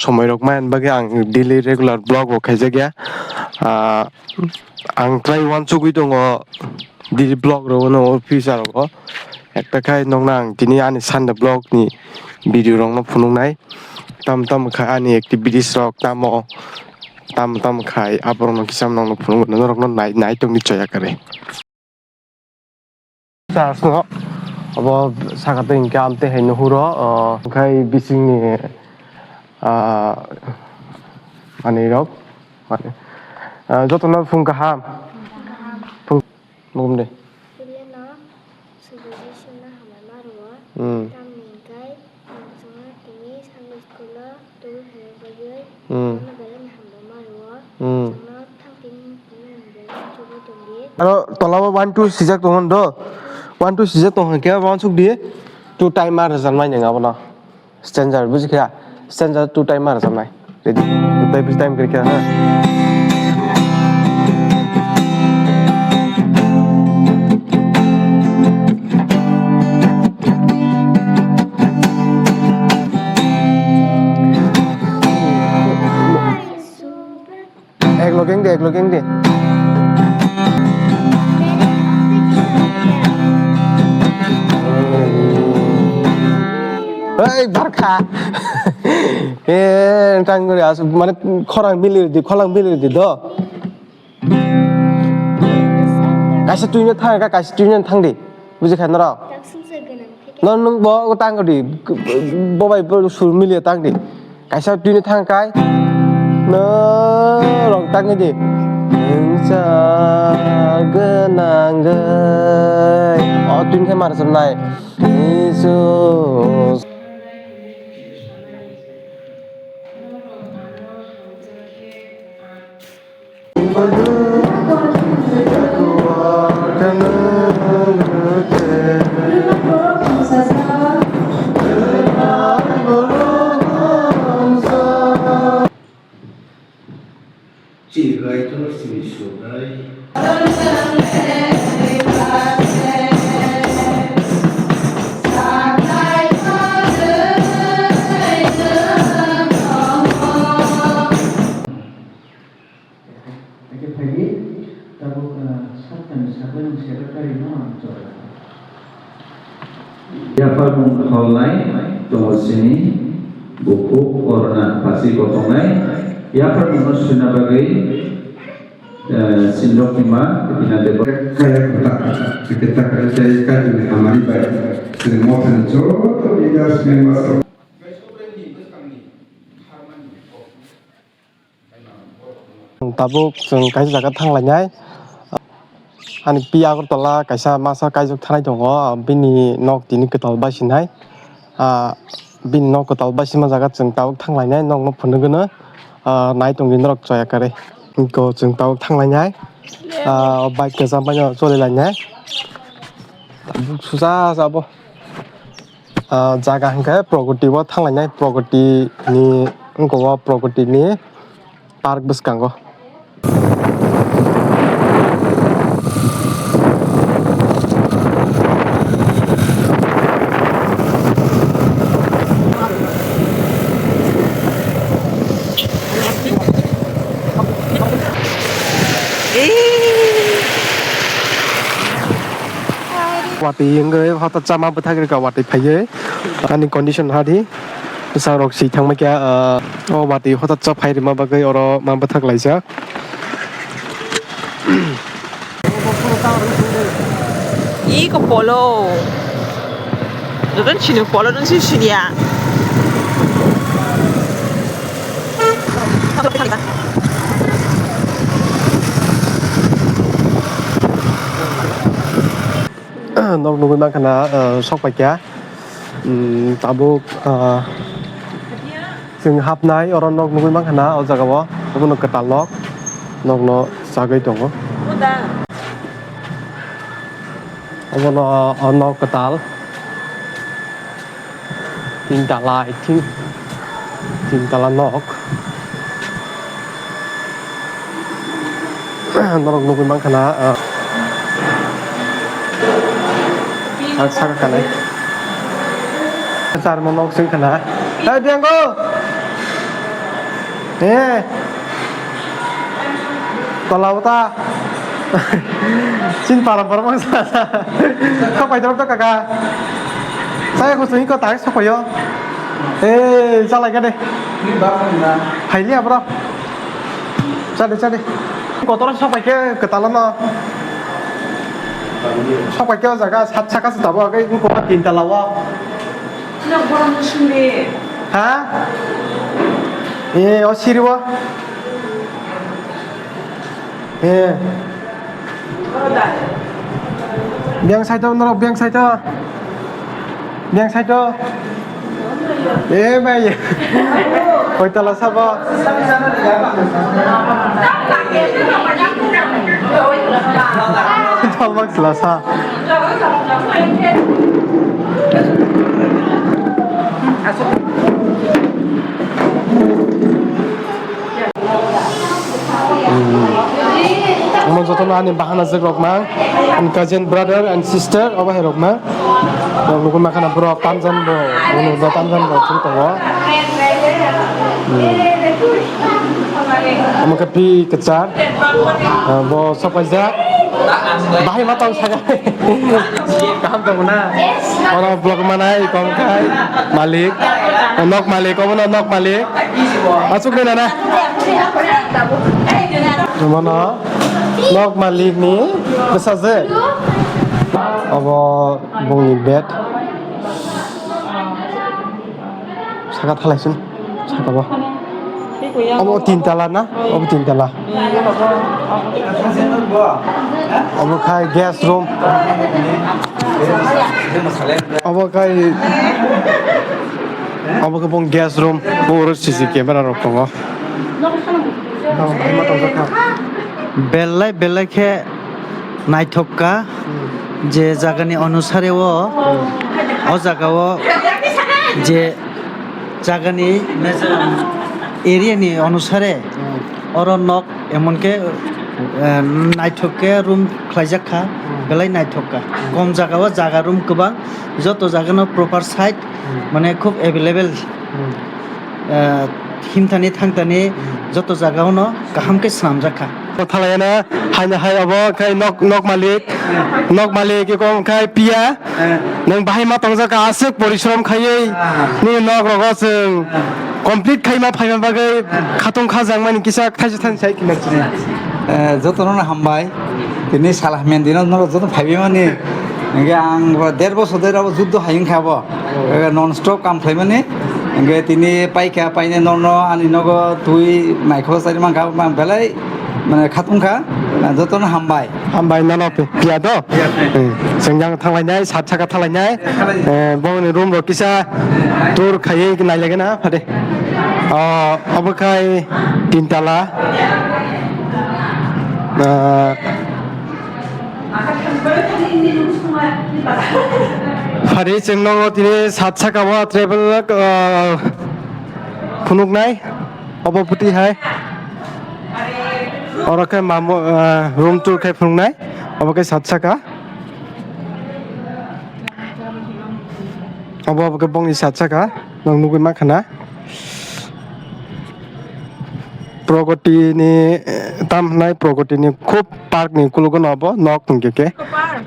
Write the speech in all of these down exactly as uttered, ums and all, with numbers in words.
somoi rok maya bagwi ang daily regular vlog bo khaijakya. Ah, ang try uansugwi tongo daily vlog rogno o future rogo. Ekta khai nokno ang tini ani Sunday vlog ni video rokno phunuknai. Tam tam kha ani activities rok tamo, tam tam khai aborokno kisa nokno phunukgo, norokno nai, nai tongdi choya kare. Church no obo saka tei hwnkhe amtwi hai nuhuro, ah, khai bisingni, ah, manwi rok, mane, ah, jotono phung kaham. Phung, nugum de. Pileno subuji suna hamai ma rwo. Hmm. Tamni hwnkhe, ah, chwngno tini Sunday school-o tubui phaiwi bagwi, hmm, bono belai hambai ma rwo. Hmm. Chwngno thangphi nini belai chubui tongdi. Aro tolao one two swijak tongo do. One two swijak tong hwnkhe uansuk di. Two time ma rwjaknai nwng abono. Stanza, buji kha? Stanza two time ma rwjaknai. Ready? Two time, three time khe kha, ha? Ek loge wng di, ek loge wng di. Oi, barkha. Eh, tang gori as, mane khorang bilir di, kholang bilir di do. Kaisa twino thang, ka-, kaisa twino thang di. Buji kha norok? No, nwng bo tang di, bo bai bo sur milia tang di. Kaisa twino thang kai. No, rong tang di. Nwngsa gwnang gai. O twino khe mar swnai. Jesus. Ake phaidi, tabuk, ah, sattani sagwi ang secretary no ang chora. Yapharmung kholnai tongo chini bukhuk Orna Pasi kotongnai. Yapharmungno swina bagwi, eh, sinrokni ma Bina Debbarma. Kaya kota, kita kaya kaya kaya hamari bai. Sini mothani joto leaders, members. Tabuk chwng kaisa jaga thanglainai. Ani pi Agartala kaisa masa kaijak thanai tongo, bini nok tini kwtal basinai. Ah, bini nok kwtal basima jaga chwng tabuk thanglainai, nokno phunugwno, ah, nai tongdi norok choya kare. Iko chwng tabuk thanglainai. Ah, bike kwcham bai no cholilainai. Tabuk susa sabo. Ah, jaga hwnkhe Pragati o thanglainai, Pragati ni wngkha o Pragati ni park bwskango. Watwi wngwi hotok chama bwthak rwkha watwi phaiwi. Ani condition hadi bwsarok si thangma khe, ah, o watwi hotok cha phai rwma bagwi oro ma bwthak laijak. Iko polo. Joto ni sini polo nung si sini ya. Nok nugwi mankha na, ah, sok paikha. Hmm, tabuk, ah, chwng hapnai oro nok nugwi mankha na o jaga o. Obono kwtal nok. Nokno chagwi tongo. Obono, o nok kwtal. Tin tala, I think. Tin tala nok. Norok nugwi mankha na, ah, sak saka kanai. Charmo nok sing khana. Hey, Biango! Eh. Tola uta. Sin param param sa sa. Sok pai dorok to kaka. Saya ko sini ko tai sok payo. Eh, chalai ka de. Hai liya bro. Chade chade. Kotor sok pai ke ketala no. Sok pai ke o jaga sat saka se tabo ke ko tin tala wa. Sila borok no sumri. Ha? Eh, o siriwa. Eh. Borok da. Biang saito norok biang saito. Biang saito. Eh, bai. Koi tala sabo. Tolbak sila sa. Omo jotono ani bahana jak rok mang, ani cousin brother and sister obo hai rok mang. Rok nugwi makhana borok tamjani bo, bo tamjani bo thung tongo. Omo khe pi kwchar, bo sok paijak. Bahai ma tong saga. Kaham tong na? Oro vlog manai kom khai malik. Nok malik, omo no nok malik. Asuk ni nana. Omo no nok malik ni bwsajwk. Obo bongni bed. Saka thalaisun, saka bo. Obo tin tala na? Obo tin tala. Obo khai guest room. Obo khai, obo khe bong guest room. Bo oro C C camera rok tongo. Belai belai khe naithok kha. Hmm. Je jagani onusare o, hmm, o jaga o je jagani area ni onusare, hmm, oro nok emon khe, eh, naithok khe room khlaijak kha, hmm, belai naithok kha. Hmm. Kom jaga o jaga room kwbang, joto jaga no proper site, hmm, mane khub available. Hmm. Ah, himthani thangthani joto jaga o no kaham khe swnamjak kha. Thalayana haino hai obo khai nok, nok malik, nok malik eko khai piya. Eh. Nwng bahai ma tongjak kha, aswk porishrom khaiwi, ah, nini nok rogo chwng, ah, complete khaima phaima bagwi, ah, khatung kha jangmani kisa thaisa thaisa sai khina chini. Eh, jotono no hambai. Tini sal hamya dino norok joto phaiwi mani. Hingke ang bo der bosor dera bo juddo hai wngkha bo. Oh. Hingke non stop kam khlaimani. Hingke tini paikha paine norno ani nogo twi naikho chari mankha, mang belai mane khatungkha. Jotono hambai. Hambai nono pe-, piya do? Piya. Hmm. Chwng yang thanglainai, sat saka thanglainai. Thanglainai. Eh, bongni room rok kisa tour khaiwi nailaigena phade. Oh, obo khai tin tala. Ah, Phari chwng nogo tini sat saka o travel, ah, phunuknai obo phuti hai. Oro khe mamo, ah, room tour khai phunuknai obo khe sat saka. Obo, obo khe bongni sat saka, nwng nugwi mankha na. Pragati ni, eh, tam hwnai Pragati ni khub park ni ukologo no obo nok hwnkhe khe. Park.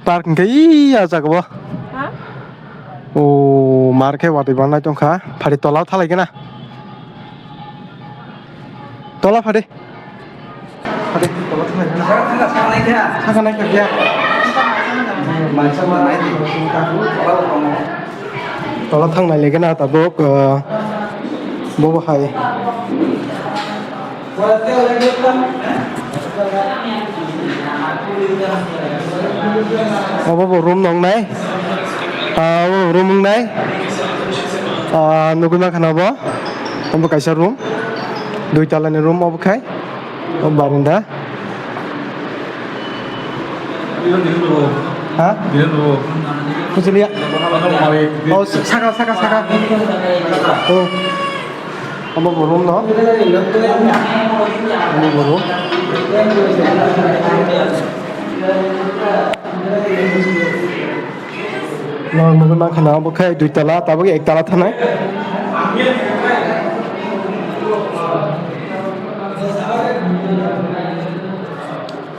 Park hwnkhe ee ah jaga o. Ha? O mar khe watwi bangnai tongkha. Phari tola o thalaikhe na. Tola phade. Phade, tola thang nai. Saka nai kha kya? Tola thang nai lege na tabuk, uh, bobo hai. Obo bo room nong nai. Ah, obo room wng nai. Ah, nugui mankha na obo. Obo kaisa room. Dui tala ni room obo khai. O barinda. Ha? Kuchiliya. Oh, saka, saka, saka. Oh. Obo bo room no. Obo bo room. Norok nugui mankha na obo khe dui tala, tabuk ek tala thanai.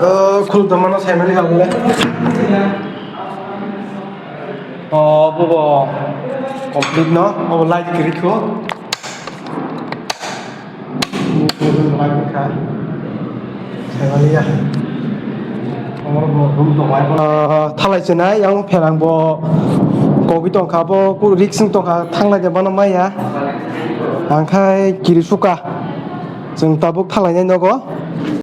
O, khuluk tongmano saimani hamle. O, bobo complete no, obo light kwrwi kho. Light kha. Saimani ya. Omo room tongo. O, thalai chenai, yang pherang bo kogwi tongkha, bo ku risk wng tongkha, thanglai de mano maya. Angkhai kiri suka. Chwng tabuk thalainai nogo.